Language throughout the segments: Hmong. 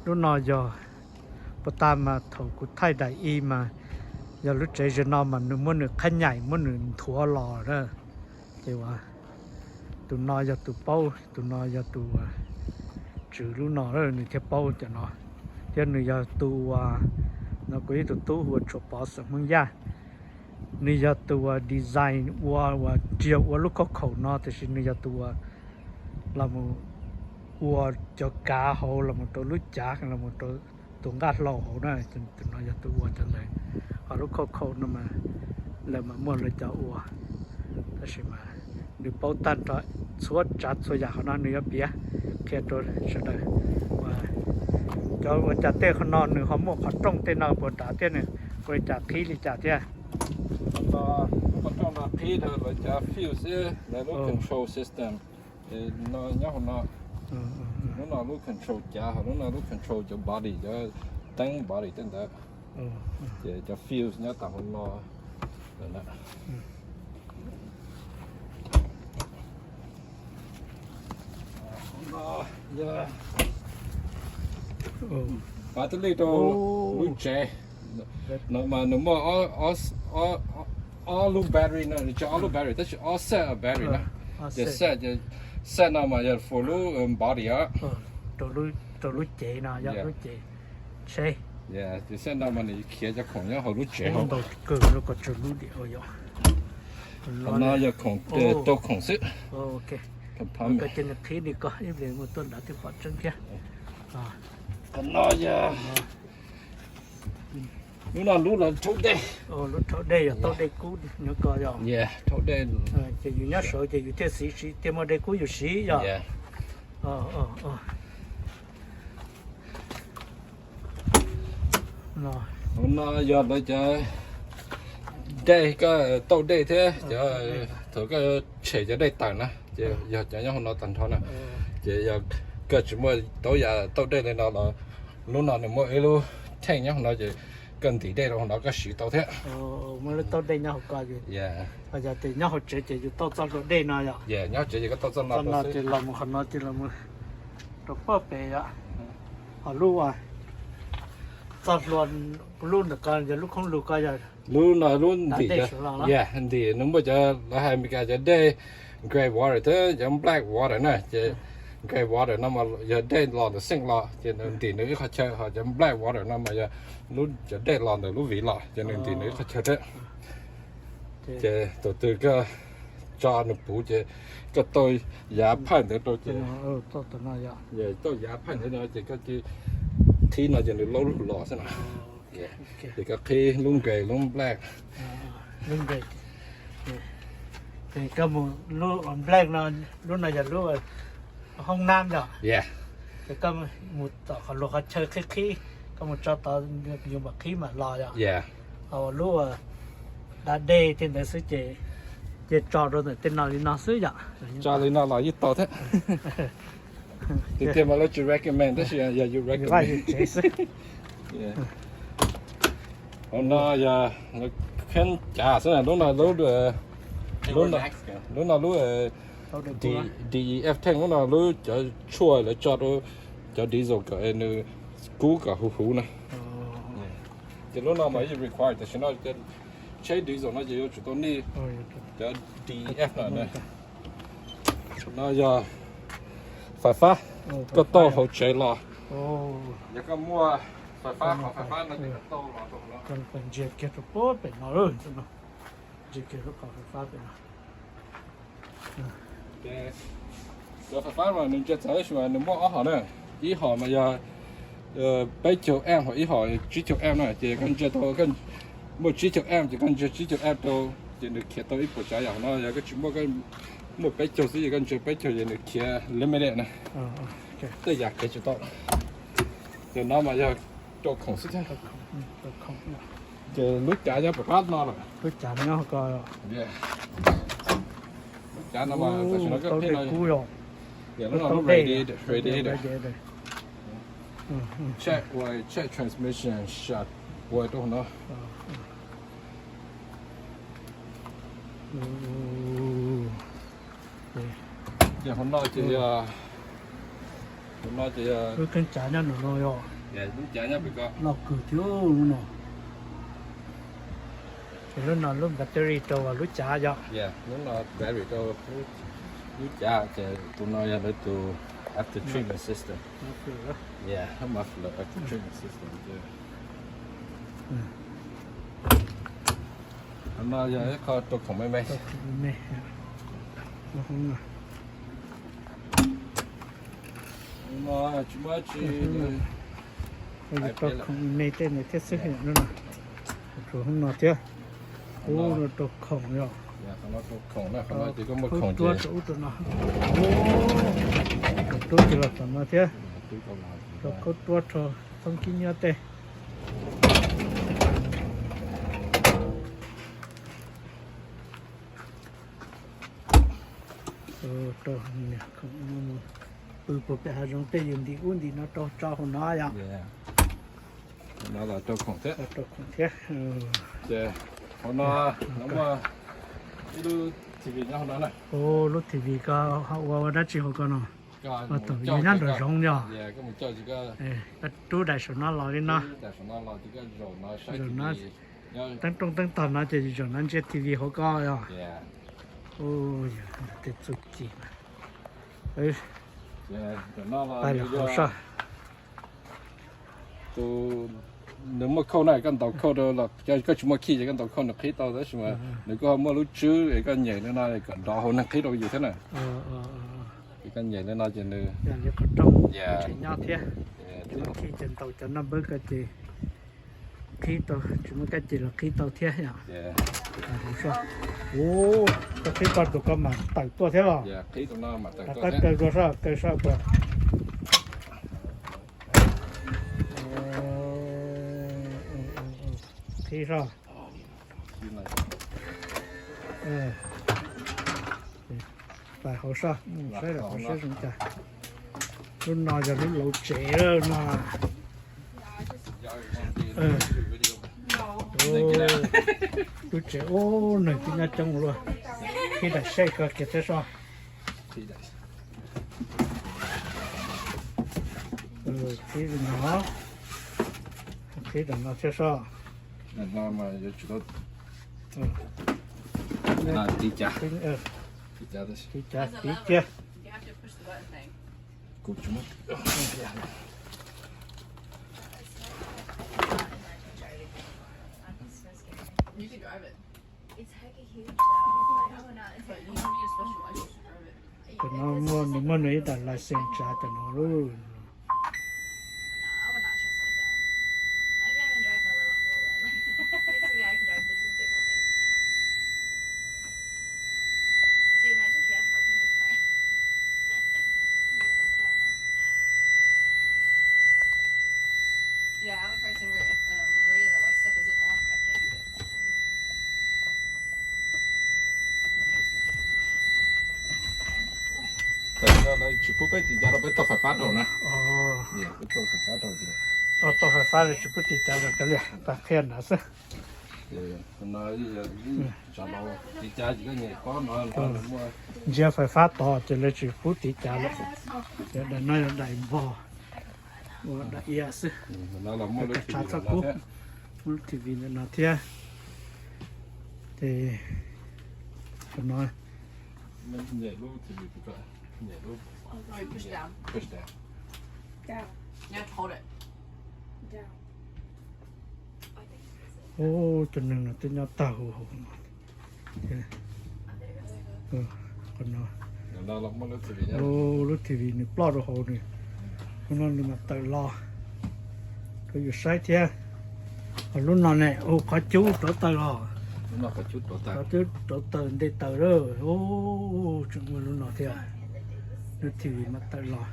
Lub no yog puas tag mas thaum kuv thaij daim i mas yog lub tsev zaum no mas nws muab nws qhab nyaim muab nws nthuav los na. Ces uas tus no yog tus paub, tus no yog tus uas tswv lub no nws thiaj paub cov no. Thiab nws yog tus uas, no kuv ib tug tub hu ua Tshuas Pov xeem Hmoob Yaj. Nws yog tus uas design ua uas tsis yog ua lub khauj khaum no tiam sis nws yog tus uas los mus ua cov kav hauv los mus rau lub cav los mus rau tus nqaj hlau hauv na. Tus no yog tus ua cov ntawd. Ho lub khauj khaum no mas lawv mas muaj lawv cov ua, tab sis mas nws paub tag nrho txhua tsav txhua yam qhov no nws yuav piav qhia rau sawv daws. Cov ua cas tej qhov no nws ho muaj qhov rooj tej no puas nrad thiab nws ua li cas qhib li cas thiab? Lub qhov rooj no qhib rau lawv cov fuse, lawv lub control system. No nyob hauv no, lub no lub control cav, ho lub no lub control cov body, cov teeb body tej ntawd. Ces cov fuse nyob tag hauv no. Pab tib lij rau lub tsev no mas nws muaj ob lub battery no, nws tsis ob lub battery tab sis ob set of battery na. Ces set, set no mas yog for lub body, rau lub cev no, lub cev tsheb. Ces set no mas nws khiav cov khoom nyob hauv lub tsev hauv. Qhov no yog khoom, rau khoom xwb. Ces nws qhib li ko ib pliag mus tuaj nrad thiaj pom tseeb thiab. Qhov no yog, lub no lub los rhaub dej. Lub rhaub dej yog tauj dej kub nyob ko yog. Rhaub dej. Ces yus nyob saud ces yus thiaj siv, siv thiaj muaj dej kub yus siv yog. Hauv no yog lawv cov dej, koj tauj dej thiab cov, thaum koj tshem cov dej tawm na, ces yog cov nyob hauv no tag nrho na. Ces yog koj tsis muaj tau yam tauj dej li no los, lub no nws muaj ib lub tank nyob hauv no ces koj ntim dej rau hauv no koj siv tau thiab. Muaj lub tauj dej nyob hauv ko. Yog tias nyob hauv tsev ces yus tauj txoj hlua dej no yom. Nyob hauv tsev ces koj tauj txoj no, ces los mus qhov no ces los mus rau pem yom. Ho lub, txoj hlua, lub ntawm ko yog lub khoob lug ko yog. Lub no lub ntim, ntim nws muaj cov lawv hais Meskas cov dej grey water thiab cov black water na. Ces grey water no mas yog dej los ntawm sink los ces nws ntim nws ib qhov chaw, ho cov black water no mas yog lub cov dej los ntawm lub viv los ces nws ntim nws ib qhov chaw thiab. Ces thaum twg koj tso nws puv ces koj tauj yav pipe ntawd rau ces, tauj yav pipe ntawd no ces koj cia thib no ces nws laub lug los xwb na. Ces koj qhib lub grey, lub black. Ces koj mus lub black no, lub no yog lub hoob nab yom. Ces koj mus tom qhov luag qhov chaw qhib qhib, koj mus tso tod, yus mam qhib mam los yom. Ho lub da dej tej ntawd xwb ces, ces tso rau ntawm tej no li no xwb yom. Tso li no los yeej tau thiab. Tiag tiag mas lawv tsis recommend tab sis yog yus recommend. Hauv no yog kheeb cav xwb na, lub no lub, lub no lub D E F tank, lub no lub cov tshuaj lawv tso rau cov diesel kom nws kub kom huv huv na. Ces lub no mas yeej require, tam sim no tsheb diesel no ces yuav tsum tau nej cov D E F no. No yog fais fab, koj tauj hauv tsev los. Yog koj muaj fais fab, qhov fais fab no ces koj tauj los rau no. Ntsia kiag rau pem no, ntsia kiag rau qhov fais fab pem no. Cov fais fab mas nws ntsia txawv tab sis mas nws muaj ob hom na. Ib hom mas yog peb caug amp, ho ib hom tsib caug amp na. Ces koj ntsia tau, muaj tsib caug amp ces koj ntsia tsib caug amp rau, ces nws khiav tau ib puas tsav yam no. Yog koj tsis muaj, muaj peb caug xwb ces koj ntsia peb caug ces nws khiav limited na. Tej yam khiav tsis tau. Ces no mas yog rau khoom xwb thiab. Ces lub cav nyob pem qab no lawm. Lub cav nyob ko. Lub cav no mas tam sim no koj pheej no, lub no lub radiator, radiator. Check oil, check transmission, shut oil rau no. Ces hauv no ces yog Tus no ces lub kheej cav nyob nram no yog. Lub cav nyob pem ko. Loj kawg thiab lub no. Ces lub no lub battery rau lub cav yog. Lub no battery rau lub cav ces tus no yog lawv tus after treatment system. Muffler, after treatment system. Qhov no yog ib qho rau khoom me me. Tsis muaj tsis, rau khoom me me tej ntawd thiab xwb no. Rau hauv no thiab. Ub, no rau khoom yog. Rau khaub ruab rau ub rau no. Rau rub ces los tom no thiab. Rau khaub ruab rau thoob kib nyob tej. Rau niag khoom no mus pw puag pem hav zoov tej yus ntim ub ntim no rau tso hauv no yom. No los rau khoom thiab. Rau khoom thiab. Ces hauv no muaj ib lub T V nyob hauv no na. Lub T V ko ho ua ua dab tsi hauv ko no? Ua thaum yus nyob nraum zoov yog. Koj rub daim saum no los li no. Zaum no teeb rooj teeb tog no ces zaum no ntsia T V hauv ko yog. Tej txuj ci pais los hauv soj. Tus, nws muaj khauj na, koj ntaus khauj rau los, koj tsis muaj khij ces koj ntaus khauj nws qhib tau, tab sis mas nws kuj ho muaj lub tswb es koj nyem li no kom nrov hauv neeg qhib rau yus thiab na. Es koj nyem li no ces nws, yog li qhov rooj tseem nyob thiab. Tsis muaj khij ces ntaus cov naj npawb ko ces qhib tau, tsis muaj kab ces los qhib tau thiab yom. Hauv soj. Ub, koj qhib tau tus ko mam tawm tuaj thiab los? Qhib tus no mam tawm tuaj thiab. Kaw dua soj, kaw soj puas. Qhib soj. Pais hauv soj, saib lawm hauv soj zoo cas. Lub no yog lub lauv tsev no. Lub tsev ub, neeg twb nyob coob luaj. Qhib daim sej ko kiag thiab soj. Qhib no, qhib daim no thiab soj. Tiv cav, tiv cav, tiv cav. Cov no muaj, nws muaj nws ib daim license tsav cov no lauj. Lawv tsis pub peb tiv cav rau, peb tau fais fab rau na. Peb tau fais fab rau ces, tau fais fab li tsis pub tiv cav rau, kav liam pas qhia nrad xwb. Ntsia fais fab tod ces lawv tsis pub tiv cav lawm. Ces daim no yog daim npog, ua daim ia xwb. Tab tshav txhob kub. Muaj lub T V ntawm no thiab. Ces no, ub, cov neeg no twb nyob tag huv hauv no. Qhov no, lub T V nws ploj rau hauv nws, qhov no nws mam tawm los rau yus saib thiab. Ho lub no ne, hu qhov cub rauv taws los, qhov cub rauv taws nte taws lawm. Tseem muaj lub no thiab, lub T V mam tawm los.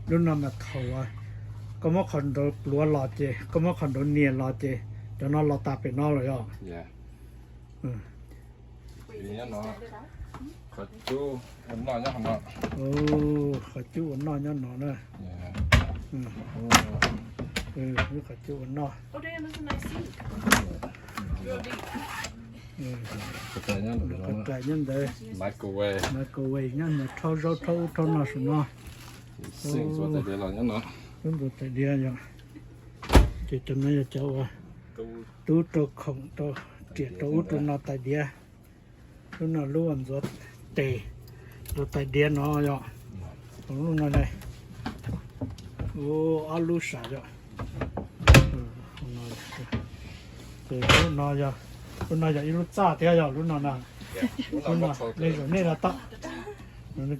Lub no mas thaum koj muab qhov nraud pluav los ces, koj muab qhov nraud nias los ces cov no los tas pem no lawm yog. Qhov cub ua noj nyob no na. Qhov cub ua noj. Qhov rais nyob ntawd, microwave nyob ntawd, rhaub zaub rhaub ub rhaub no saum no. Xeem ntxuav tais diav los nyob no. Lub ntxuav tais diav yom. Ces cov no yog cov uas tub rau khoom rau, riam rau ub rau no tais diav. Lub no lub uas ntxuav tes, ntxuav tais diav no yom. Lub no ne, ob lub sam yom. Ces lub no yog, lub no yog ib lub txaj thiab yog lub no na. Lub no nej zaum nej los tau.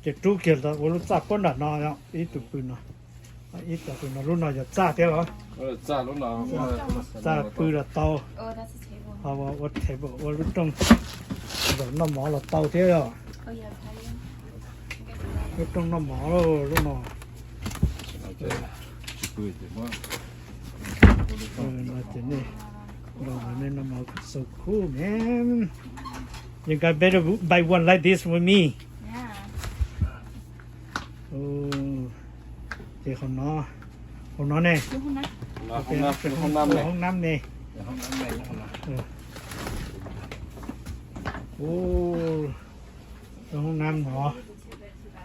Ces rub kiag ua lub txaj puab nram no yom, ib tug pw no. Ib tug pw no, lub no yog txaj thiab los? Txaj pw los tau. Ua table, ua lub rooj zaum noj mov los tau thiab yom. Lub rooj noj mov lub no. Ces nej los nej noj mov so cool, man. You guys better buy one like this with me. Ces hauv no, hauv no ne, hoob nab ne. Hoob nab no,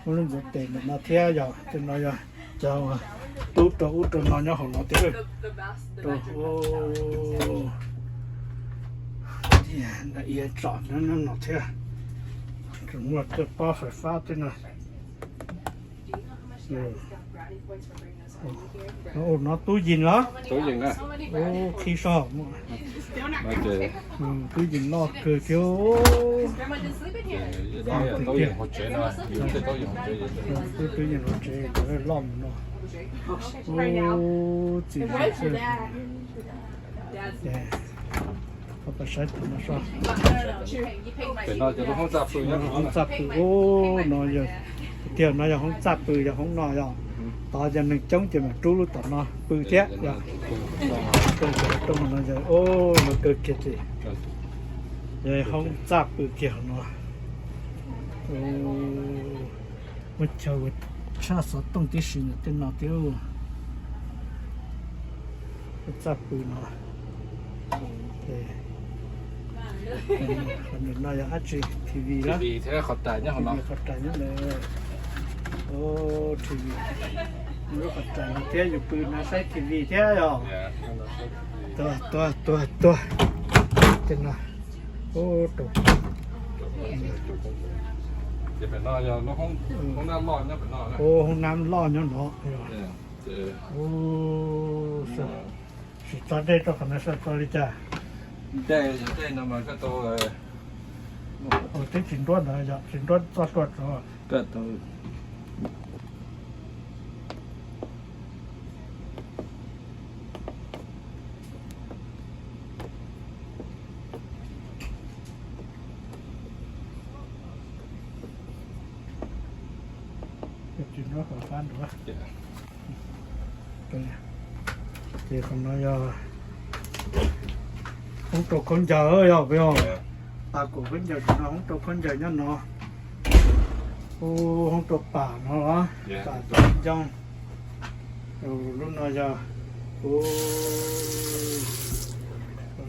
muaj lub ntxuav tes ntawm no thiab yog tej no yog cov tub rau ub rau no nyob hauv no thiab. Ia tsom nyob no thiab. Tseem muaj tej pob fais fab tej no. No tub yees los? Tub yees na. Qhib soj. Tub yees loj kawg thiab. Tub yees hauv tsev, tub yees hauv tsev loj mus no. Txiv xwb. Peb saib tus no soj. Hoob txaj pw ub no yog, tiag no yog hoob txaj pw, yog hoob no yog. Tod yog neeg coob ces mam rub lub tom no pw thiab yog. Roob no yog, no kawg kiag ces yog hoob txaj pw kiag hauv no. Muaj chaw ua tshaj xov tooj tib si ntawm tej no thiab. Hoob txaj pw no. Qhov no yog dab tsi? T V thiab qhov rais nyob hauv no. Qhov rais nyob ntawd. T V, lub qhov rais no thiab, yus pw no saib T V thiab yog. Tuag tuag tuag tuag. Tej no. Ces pem no yog hoob nab loj nyob pem no. Hoob nab loj nyob no. Sim tso dej rau qhov no saib tso li cas. Dej, dej no mas koj tau, twb tsis nruab ntawd yog tsis nruab txoj hlua tso. Koj tau Ces qhov no yog hoob rau khaub ncaws yog, yog pas kom khaub ncaws, no hoob rau khaub ncaws nyob no. Ub, hoob rau pam no los, pam ncoo. Lub no yog, ub,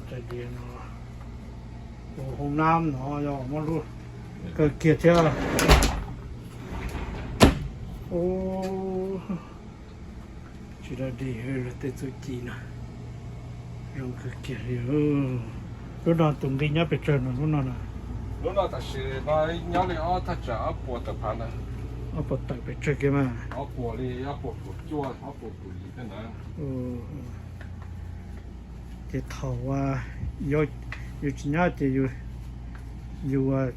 tais diav no, ub, hoob nab no yog muaj lub kawg kiag thiab. Ub, tsis dog dig li tej txuj ci no, zoo kawg kiag li. Lub no tus nqi nyob pes tsawg no lub no na? Lub no tam sim no nyob li ob thaj tsam ob puas tawm phav na. Ob puas tawm pes tsawg kiag mas. Ob puas li ob puas kaum cuaj ob puas kaum yim thiab na. Ces thaum yus tsis nyob ces yus yuav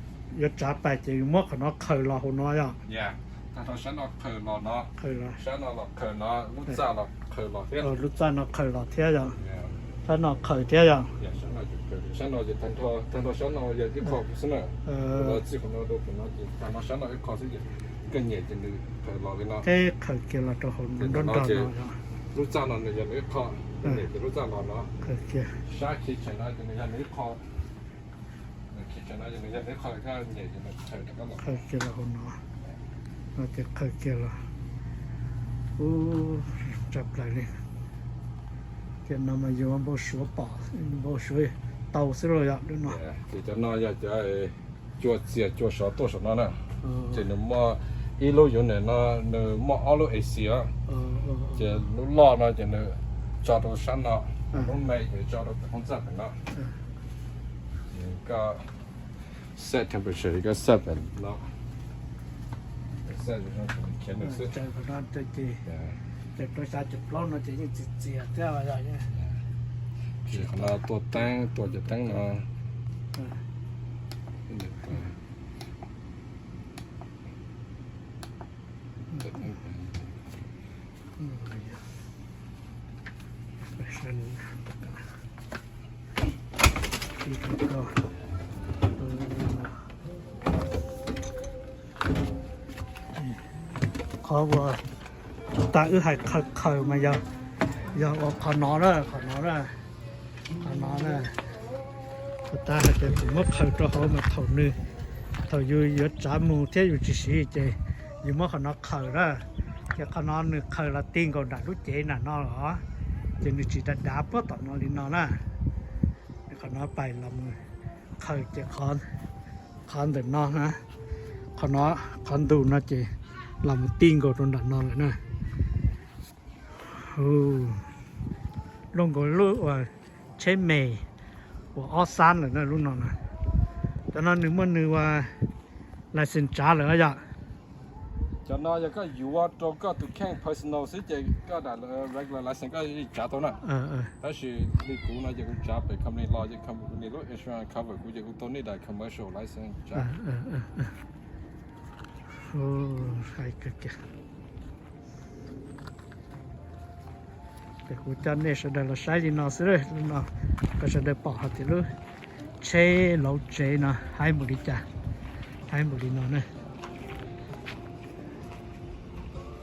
tsav pais ces yus muab qhov no khaws los hauv no yog? Tag nrho sab no khaws los no, sab no los khaws no, lub txaj los khaws los thiab. Lub txaj no khaws los thiab yog? Sab no khaws thiab yog? Sab no ces tag nrho, tag nrho sab no yog ib qho xwb na. Txij qhov no rau qhov no ces tag nrho sab no ib qho xwb ces koj nyem ces nws khaws los li no. Thiab khaws kiag los rau hauv nrob nrog no. Lub txaj no nws yog nws ib qho, nyem ces lub txaj los no. Sab kitchen no ces nws yog nws ib qho. Kitchen no ces nws yog nws ib qho, koj nyem ces nws khaws rov qab los. Khaws kiag los hauv no. No ces khaws kiag los. Ub, tsa plaws li. Tiam no mas yus npau suav pom, npau suav tau xwb los yog lub no. Ces cov no yog cov cua txias cua sov tuaj saum no na. Ces nws muaj Ib lub unit no nws muaj ob lub A C os, ces lub loj no ces nws tso rau sab no, lub me ces tso rau pem hoob txaj pem no. Koj set temperature koj set pem no, set khiav nws xwb. Ces rau xya caum plaub no ces yeej txias txias thiab. Ces qhov no tua teeb, tua cov teeb no. Qhov uas tas wb hais khaws khaws mas yog, yog ua qhov no na, qhov no na, qhov no na. Puas tas hais tias kuv muab khaws rau hauv mas thaum nws, thaum yus yuav tsav mus thiab yus tsis siv ces yus muab qhov no khaws na. Ces qhov no nws khaws los ti nkaus nram lub cev nram no los, ces nws tsis dav dav puag tom no li no na. Qhov no pais los mus khaws ces qhov ntawm no na, qhov no, qhov ntus no ces los mus ti nkaus rau nram no lawm na. Zoo nkaus lub uas tsheb me uas ob xab lawm na lub no na. Cov no nws muaj nws ua license tsav lawm yom. Cov no yog koj yuav rau koj tus kheej personal xwb ces koj dam regular license koj yeej tsav tau na. Tab sis li kuv no ces kuv tsav pem company los ces company lub insurance cover kuv ces kuv tau need a commercial license tsav. Ces kuv coj nej sawv daws los saib li no xwb, lub no kom sawv daws pom hais tias lub tsheb lauv tsev no haib npaum li cas, haib npaum li no na.